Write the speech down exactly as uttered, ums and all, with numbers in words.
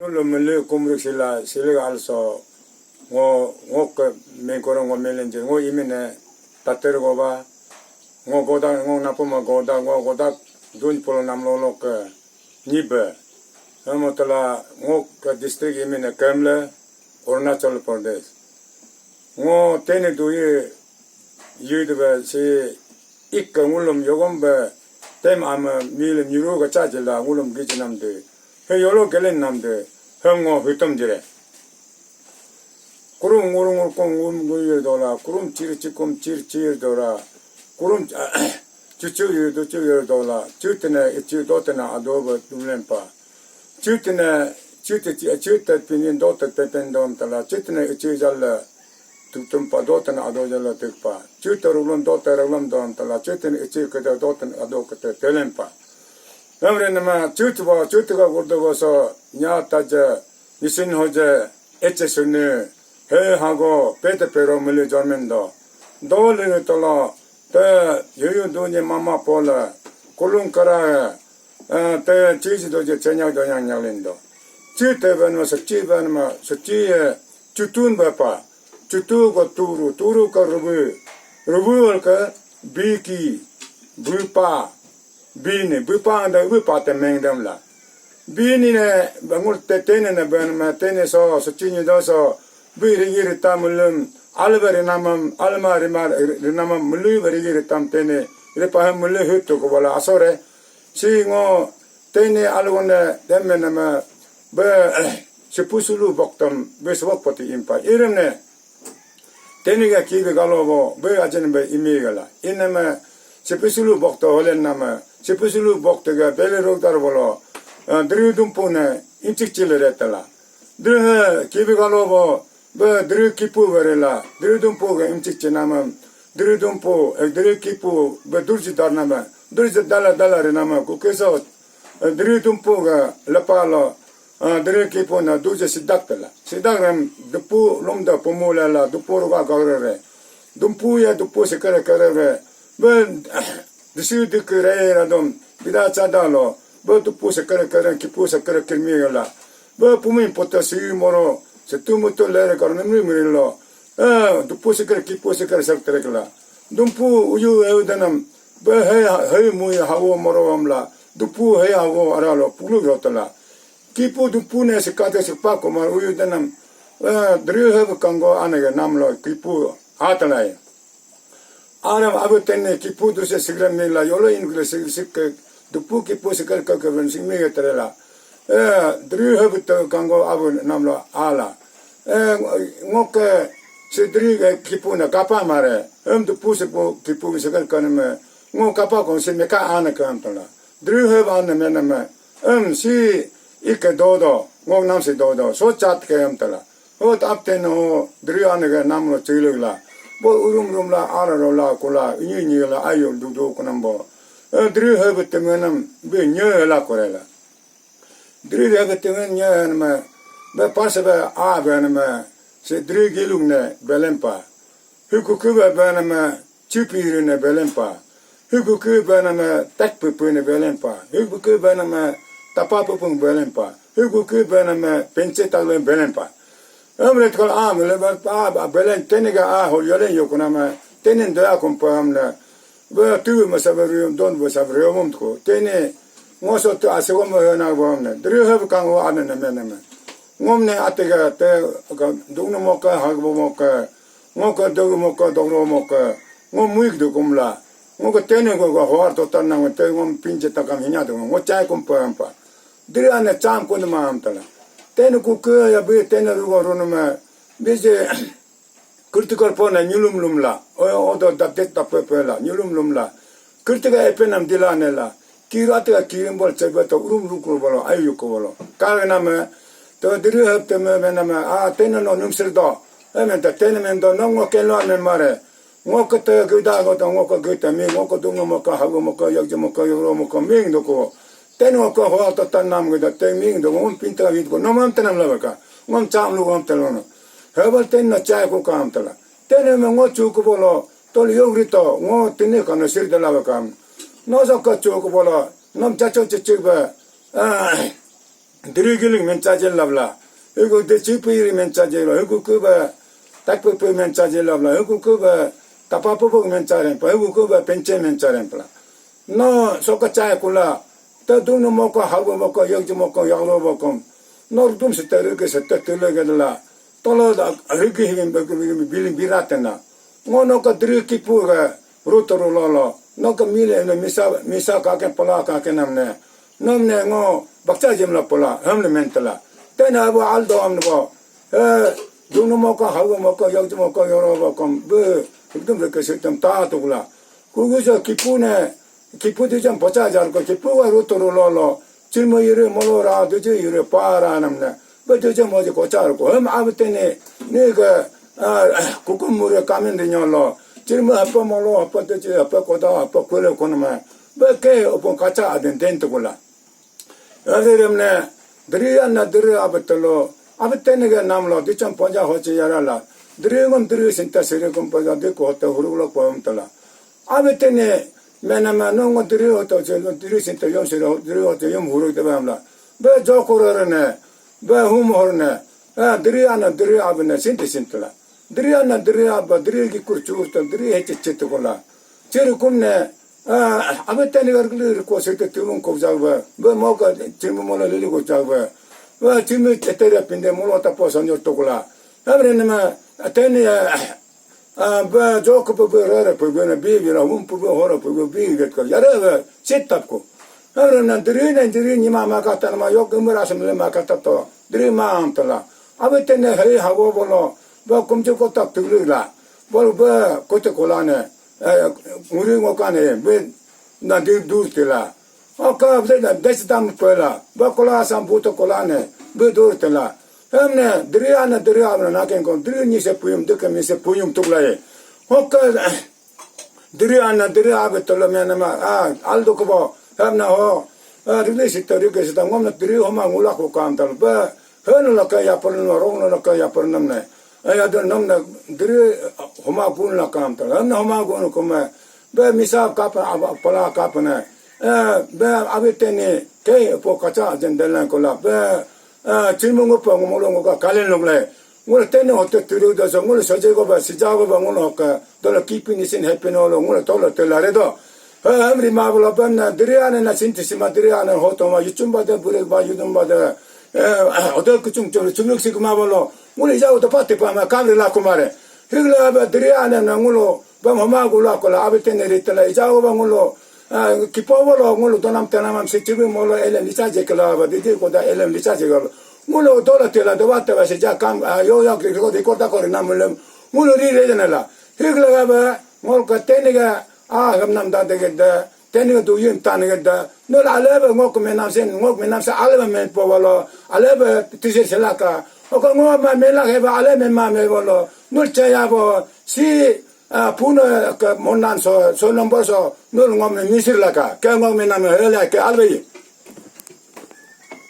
Nulu mele kumruk sila, sila also. Ngo, ngo ke mengkoro ngo melenjir, ngo imine tater goba. Ngo goda, ngo napuma goda, ngo goda dun polo namlolo ke nyibe. Amo tala ngo ke district imine Kamle, Arunachal Pradesh. Ngo tene duye yudbe si ik ngulum yogom be tem ama milim nyuru ga cha jila ngulum gijinam de. He yolo gelen nam de. He ngo hutum jire. Kurum ngur ngur kum ngum ngur yir dola. Kurum chir chikum chir chir dola. Kurum chuchu yir duchu yir dola. Chutene ichi dotene adobe dumlempa. Chutene chute chi chute pinin dote pepen dom tala. Chutene ichi jalla. Tuktum pa dotan ado jala tukpa. Chuta ruglum dota ruglum don tala chutin ichi kete dotan ado kete telempa. Namre nama chutu ba chutu ga gurdo ba so nya taja nisin hoje eche sunu he hago pete pero mili jormen do. Do lini tolo te yuyu dunye mama pola kulung kara te chiji doje chenyak do yang nyalindo. Chi te ben ma sachi ben ma sachi e chutun ba pa. Chutu go turu, turu ka rubu. Rubu al ka biki, bupa, bini, bupa anda bupa te mengdam la. Bini ne bangur te tene ne ben ma tene so, so chini do so, bi rigi ritam lum, alba rinamam, alma rima rinamam, mulu ba rigi ritam tene, ripa hem mulu hutu ko bala asore. Si ngo tene algone demme nama be sipusulu boktam be subok poti impa. Irim ne tene ga kibi galo bo be ajin be imi gala. Inama sipusulu bokto holen nama sipusulu bokto ga bele rogdar bolo. Dri dumpu ne inchik chile retala. Dri kibi galo bo Be dri kipu verela, dri dumpu ga imchik chinama, dri dumpu, eh, dri kipu, be durji darnama, durji dala dala renama, kukeso, eh, dri dumpu ga lepalo, ah, dri kipu na durji sidak tela. Sidak ram dupu lumda pumulala, dupu ruga gagrere. Dumpu ya dupu sekere kerere. Be Disi dikere radom bida chadalo, be tupu sekere kere kipu sekere kirmi gala. Be pumin pota si moro, setu mutu lere karnamri mirilo. Eh, dupu sekere kipu sekere sekere kala. Dumpu uyu eudanam, be he he mui hawo moro amla. Dupu he hawo aralo pulu rotala. Kipu dupu ne sekate sepa komar uyu danam. Eh, dri he kango anege namlo kipu atalai. Aram abu tenne kipu duse sigram mila yolo in gule sig sik ke dupu kipu sikar ka ke ben sing mege terela. Eh, dri habu te kango abu namlo ala. Eh, ngoke si dri ke kipu na kapa mare. Em dupu sipu kipu sikar kaname. Ngo kapa kong si meka ana ke am tala. Dri habu ana mename. Em si ike dodo. Ngok nam si dodo. So chat ke am tala. Ho tap ten ho dri ane ga nam lo chiluk la. Bo urum rum la ara ro la kula inyi inyi la ayo du du kunam bo. Eh, dri he betemenam be nye la kore la. Dri he betemen nye ma be pas be a be ma se dri gilung ne belempa. Hukuku be be ma Chipiri ne belempa. Hukuku benama takpupu ne belempa. Hukuku benama tapapupung belempa. Hukuku benama penche tagle belempa. Amre tkol am le ba a belen teniga a hol yolen yokunama tenen doya kumpa amna. Ba tu ma sabaru don ba sabaru mum ko. Tene ngoso tu asego ma na ba amna. Dri hab kango anana menama. Ngomne atega te ga dungno moka hagbo moka. Ngo ka dogu mo ka dogro mo ka. Ngo muik do kumla. Ngo ka tene go go hoar to tan na ngo te ngo pinche takam hinya do ngo chai kum pa ampa. Diri ane cham kun ma am tala. Tene ku ke ya bi tene rugo runu ma. Bije critical po na nyulum lum la. O o do dap det dap pe pe la nyulum lum la. Kirtiga epenam dilane la. Kira tiga kirim bol chebe to urum rukur bolo ayu ko bolo. Kare name to diri hep te me me name a tene no num sir do. Emen ta tene men do no ngo ken lo men mare. Ngo ke te gida go to ngo ke gita mi ngo ke dungo mo ke hagu mo ke yagje mo ke yoro mo ke ming do ko. Tene ngo ke ho to tan nam gida te ming do ngo pinta wit ko no mam tanam la ka. Ngom cham lu ngom telo no. Hebal ten na chai ko kam tala. Tene me ngo chu ko bolo. Tol yogri to ngo tene kana sir dala kam. No so ka chu ko bolo. Ngom chacho chichik ba. Ah. diri giling mencha je labla. Hiku de chipu iri mencha je lo. Hiku kuba takpe pe mencha je labla. Hiku kuba tapa pupuk mencha rempa. Hiku kuba penche mencha rempla. No soka chai kula. Ta dunu moko hawa moko yagji moko yaglo moko. No dum se ta rike se ta tele ge la. Tolo da rike him biling biratena. Ngo no ka diri kipu ga ruturu lolo. No ka mile ne misa misa ka ke pala ka ke namne. Namne ngo bakcha jemla pala hamle mentala. Tena abo aldo amne bo. Eh, dunu moko hawa moko yagji moko yoro moko. Be ekdum rike se tam ta tukla. Kugu jo kipu ne kipu dujam pocha jar ko kipu wa ruturu lolo. Chirmo yire molo ra duje yire pa ra namne. Be duje moji kochar ko. Hem abtene ne ga kukum mure kamen de nyolo. Chirmo apa molo apa duje apa koda apa kule konma. Be ke opon kacha aden den tukula. Ade remne diri anna diri abtelo. Abtene ga namlo dicham poja hoche yarala. Diri ngom diri sinta siri kum poja de ko hote huruglo ko tala. Abtene menama nongo diri hoto je diri sinta yom sira diri hoto yom huru de bamla. Be jokoro rene be hum horne. Ah, diri ana diri abne sinti sintla. Diri ana diri abba diri ki kurchur ta diri heche chetukola. Chiri kumne ah, abtene gar gli ko sete tumung ko jagba. Be moka chimu mola lili ko jagba. Be chimu chetere pinde molo tapo sanyor tokola. Abre nama atene Ah, ba jok pa ba rara pa ba na bi bi la hum pa ba hora pa ba bi get ko yara ga sit tap ko. Ara na diri na diri ni ma ma kata na ma yok umra sam le ma kata to diri ma am tala. Abtene hai hawo bolo ba kumju ko tak tulu la. Bol ba ko te kola ne. Nguri ngo ka ne be na dir dur tila. Oka bde na desi tam pela. Ba kola sam buto kola ne be dur tila. Emne diri ana diri abna naken kon diri ni se puyum dike mi se puyum tuklai. Oka diri ana diri abe tolo me nama ah aldo ko bo. Emna ho. Ah, diri sita diri ke sita ngomna diri homa ngula ko kam tal ba. Heno la ka yapar no rong no la ka yapar namne. Aya don namna diri homa gun la kam tal. Emna homa gun ko me. Be misa kapa aba pala kapa na. Eh, be abtene ke po kacha jen delan kola. Be eh, chimung pa ngomolo ngoka kalen logle. Ngol tene hote turu da so ngol soje go ba sija go ba ngol hoka dola kipi ni sin hepe no lo ngol tolo te la re do. Eh, amri ma bolo ban na diri ana na sinti sima diri ana hoto ma yuchum ba de bure ba yudum ba de. Eh, hotel kuchum chum chum sik ma bolo. Ngol ija hoto pate pa ma kamri la kumare. Higla ba diri ana na ngolo Bam homa gula kola abtene ritala ijao ba ngulo, ah, kipo bolo ngulo tonam tanamam sichibi molo elem licha jekela ba didi koda elem licha jekela. Ngulo dola tela doba teba sija kam, ah, yo yo kri ko di korta kori namulem. Ngulo ri re janala. Higla ba ngol ka teniga, ah, ham nam da dege da. Teni du yun tan ge da. Nul alebe ngok menam sen, ngok menam se alebe men po bolo. Alebe tisir selaka. Oka ngok ma melak heba alebe ma me bolo. Nul chaya bo. Si, ah, puna ke monan so, so number so. Nul ngom ne misir laka. Ke ngok menam hele ke alebe.